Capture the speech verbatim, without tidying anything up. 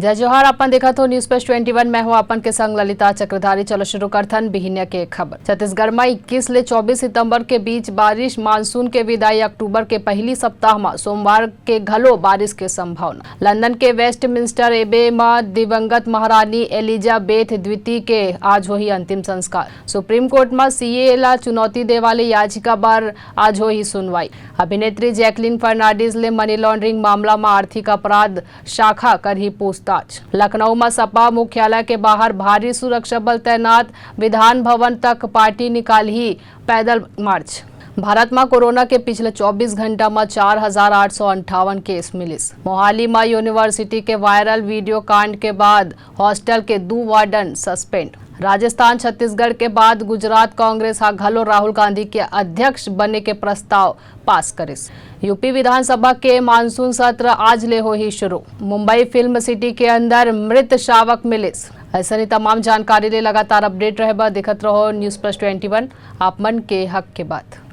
जय जोहार, अपन देखत हो News Plus twenty one, मैं हूं अपन के संग ललिता चक्रधारी। चलो शुरू करथन बिहिनिया के खबर। छत्तीसगढ़ में इक्कीस ले चौबीस सितंबर के बीच बारिश, मानसून के विदाई अक्टूबर के पहली सप्ताह में सोमवार के घलो बारिश के संभावना। लंदन के वेस्टमिंस्टर एबे म दिवंगत महारानी एलिजाबेथ द्वितीय के आज होही अंतिम संस्कार। सुप्रीम कोर्ट म सीएए ला चुनौती दे वाले याचिका बर आज होही सुनवाई। अभिनेत्री जैकलिन फर्नांडिस ले मनी लॉन्ड्रिंग मामला म आर्थिक अपराध शाखा करही पूछताछ। लखनऊ म सपा मुख्यालय के बाहर भारी सुरक्षा बल तैनात, विधान भवन तक पार्टी निकालही पैदल मार्च। भारत म कोरोना के पिछले चौबीस घंटा म चार हजार आठ सौ अंठावन केस मिलिस। मोहाली म यूनिवर्सिटी के वायरल वीडियो कांड के बाद हॉस्टल के दू वार्डन सस्पेंड। राजस्थान, छत्तीसगढ़ के बाद गुजरात कांग्रेस ह घलो राहुल गांधी के अध्यक्ष बने के प्रस्ताव पास करिस। यूपी विधानसभा के मानसून सत्र आज ले होही शुरू। मुंबई फिल्म सिटी के अंदर मृत शावक मिलिस। अइसने तमाम जानकारी ले लगातार अपडेट रहे बर देखत रहो News Plus twenty one, आप मन के हक के बात।